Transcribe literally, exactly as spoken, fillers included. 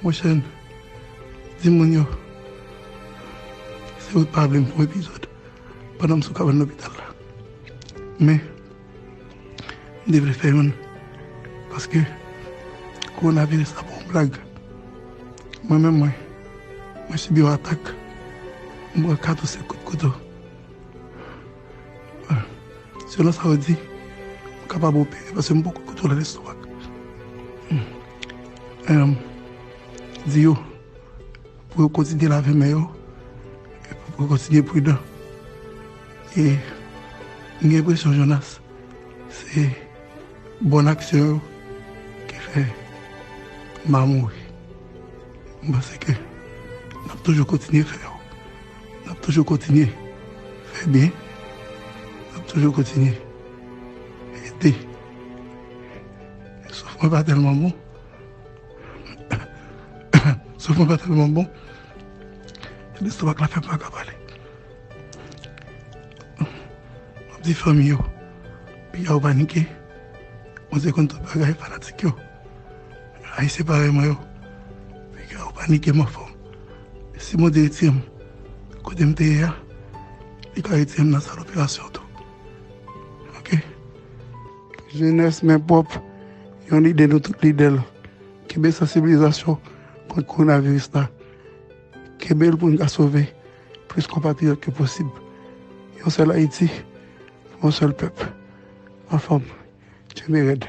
Monchè, di moun yo, se ou t pa vle m fè yon epizòd pandan m sou kabann lopital la. Men, m te vle fè youn, paske kowonaviris la pa yon blag. Mwen menm, mwen, mwen sibi yon atak. M pran kat ou senk kout kouto. Selon sa yo di, m kapab opere paske m poko kontwole lestomak. Em, di yo pou yo kontinye lave men yo, e pou yo kontinye pridan. E m gen enpresyon, Jonas, se bòn aksyon yo ki fè m pa mouri. M panse ke n ap toujou kontinye fè yo. N ap toujou kontinye fè byen. N ap toujou kontinye ede. Souf mwen pa tèlman bon. Souf mwen pa tèlman bon. Lestomak la fè m pa ka pale. M ap di fanmi yo, piga yo panike. Mwen se konn tout bagay fanatik yo. Ayisyen parèy mwen yo, piga yo panike m anfòm. Si Bondye retire m kote m te ye a, li ka retire m nan sal operasyon tou. Oke? Jenès men pwòp, yon lide nou tout lide l. Kenbe sansibilizasyon kont kowonaviris la. Kenbe l pou n ka sove plis konpatriyòt ke posib. Yon sèl Ayiti, yon sèl pèp. Anfòm, kenbe rèd.